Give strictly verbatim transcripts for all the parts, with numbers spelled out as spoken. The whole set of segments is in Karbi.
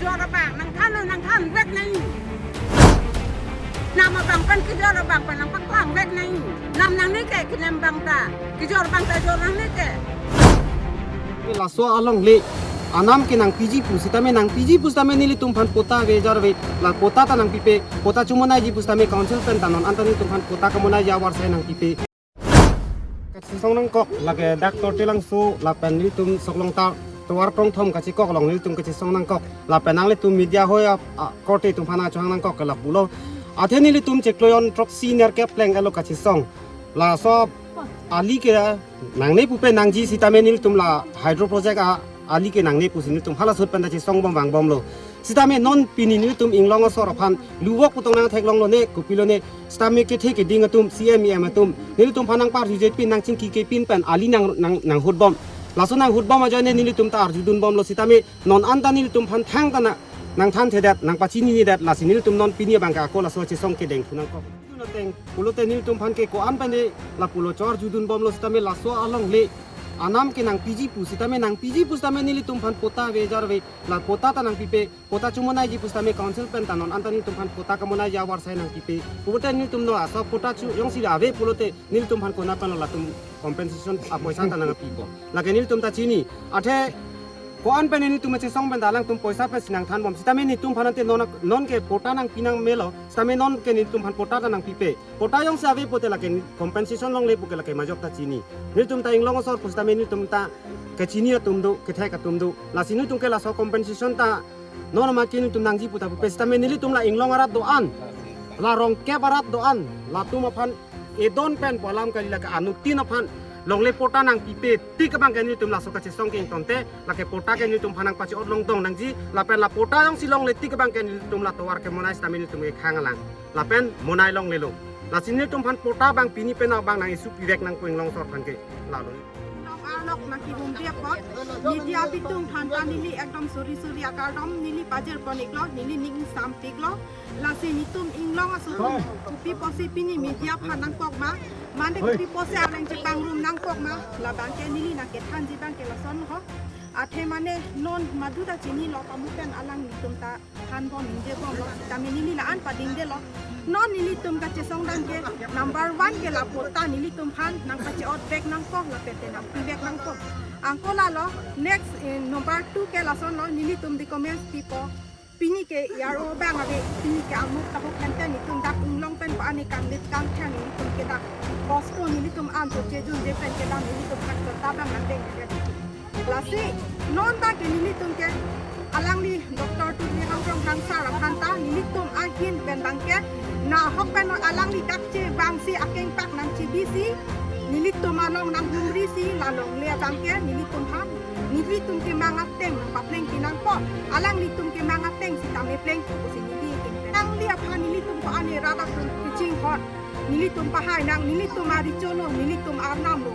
Kejor abang nangthan, nangthan vek nang. Nam abang pen kejor abang pen nangpaklang vek nang. Nam nangne ke kenem abang ta, kejor abang ta jor nangne ke. Laso alongle anam ke nangpiji pusitame, nangpiji pusitame nelitum aphan patta ave jar ave, la patta ta nangpipe, patta chomonaiji pusitame council pen ta non anta nelitum aphan patta kamonaiji avarsai nangpipe. Kachesong nangkok, lake dak Tortilangso lapen nelitum Soklongta tovar krongthom kachekok along nelitum kachesong nangkok, lapen nanglitum media hoi ap-, a, korte atum aphan chohang nangkok ke lapulo. Athe nelitum chiklo jon throksi nerkep pleng elo kachesong. Laso ali ke nangne pupe nangji sitame nelitum la hydro project a ali ke nangne pusi nelitum hala ahut pen ta chesong bom vangbomlo. Sitame non pini nelitum Inglong asor aphan luvok pu tong nangtheklonglo ne, kopilo ne, sitame kethe keding atum, C M, E M atum nelitum aphan nangparjuje pin, nangchingki ke pin pen ali nang, nang, nanghutbom. Laso nanghutbom ajoine nelitum ta arjudunbomlo sitame non anta nelitum aphan thangta na, nangthanthedet, nangpachininedet, lasi nelitum non pini abang ke ako laso chesong kedeng thu nangkok. Ateng pulote nelitum aphan ke ko-an pen de lapulo, chor judunbomlo sitame laso alongle anam ke nangpiji pusitame, nangpiji pusitame nelitum aphan patta ave jar ave, la patta ta nangpipe, patta chomonaiji pusitame council pen ta non anta nelitum aphan patta kamonaiji avarsai nangpipe. Pulote nelitum non laso patta chu jongsi ave pulote nelitum aphan konat pen lo latum compensation apoisa ta nangpipo, lake nelitum ta chini. Athe ko-an pen nelitum chesong pen ta alangtum poisa pensi nangthanbom sitame nelitum aphan ante non, non ke patta nangpi nangmelo sitame non ke nelitum aphan patta ta nangpipe. Patta jongsi ave pulote lake compensation longle pu ke lake majok ta chini. Nelitum ta Inglong asor pusitame nelitum ta kachini atum do, kethek atum do. Lasi nelitum ke laso compensation ta non amat ke nelitum nangji pu ta pupe sitame nelitum la Inglong arat do-an, la Rongkep arat do-an, latum aphan edon pen pu alam kali, lake anuttin aphan longle patta nangpipe tik abang ke nelitum laso kachesong ke ingtonte, lake patta ke nelitum aphan nangpache-ot longdong nangji, lapen la patta jongsi longle tik abang ke nelitum la tovar kemonai sitame nelitum ke khang alang lapen monai longlelo. Lasi nelitum aphan patta abang pini pen abang nang-issue pivek nangpo Inglong asor aphan ke. Lalo. Inglong arlok nangkehumri apot, media abitung aphan ta neli ekdom suri suri akardom neli pajirpon iklo, neli ning sampiklo. Lasi nelitum Inglong aso atum kopi pusi pini media aphan nangkok ma, mane kopi pusi aleng chepangrum nangkok ma, labang ke neli nangkethanji abang ke lason ho. Athe mane non madu ta chinilo, pamu pen alanglitum ta thanbom ingjebomlo sitame neli la-an padingdelo. Non nelitum kachesongdam ke number one ke la patta nelitum aphan nangpache-ot vek nangkok, lapen te nangpi vek nangkok. Anke lalo, next, eh, number two ke lasonlo, nelitum documents pipo. Pini ke E R O abang ave, pini ke amuk tahuk pen te nelitum dak Inglong pen ko-an ne kanglit kangthang nelitum ke dak posto nelitum an to chejunje pen ke dak nelitum aphan patta abang nangdeng ke. Lasi non ta ke nelitum ke alangli Doctor Tuliram Ronghang sir aphan ta nelitum ahin pen abang ke nahok pen alangli dak chevangsi akengpak nangchebisi nelitum along nanghumrisi, la longle abang ke nelitum aphan nelitum kemang ateng nangpapleng pinangpo, alanglitum kemang ateng sitame plengpo pusi neli king. Alangli aphan nelitum ko-an ne rat atum kachinghon, nelitum pahai nang, nelitum aricholo, nelitum arnam lo.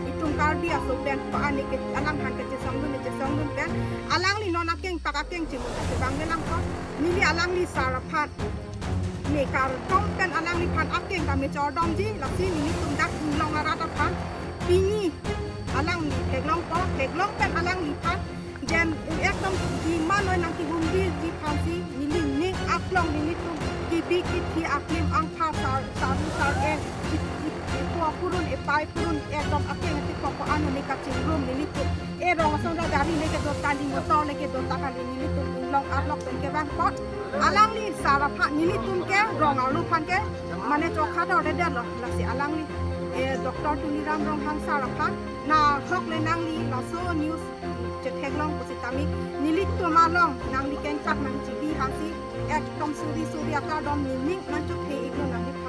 Itum Karbi aso pen ko-an ne ke alang aphan kachesongdun, kachesongdun pen alangli non akengpak akengcheng ta chevang velangpo. Neli alangli sir aphan ne kardom pen alangliphan akeng ta mechordomji, lasi nelitum dak Inglong arat aphan pini alangli theklongpo, theklong pen alangliphan jen ekdom iman noi nangkehumriji aphansi neli ning aklong nelitum kebi kethe aklim angpha sar, saru sar-e, i, i, ipo purun, ipai purun, ekdom akeng ati ko-an ne kachingrum nelitum. E rong asonra gari le kedo ta, li motor le kedo ta kali, nelitum Inglong arlok pen kevang apot alangli sir aphan nelitum ke rong arlo aphan ke mane chokha dordedetlo, lasi alangli, eh, Doctor Tuliram Ronghang sir aphan nahok le nangli laso news chetheklong pusitame nelitum along nangli kengpak nangchebi aphansi ekdom suri suri akardom nening nangchothe iklo, nangli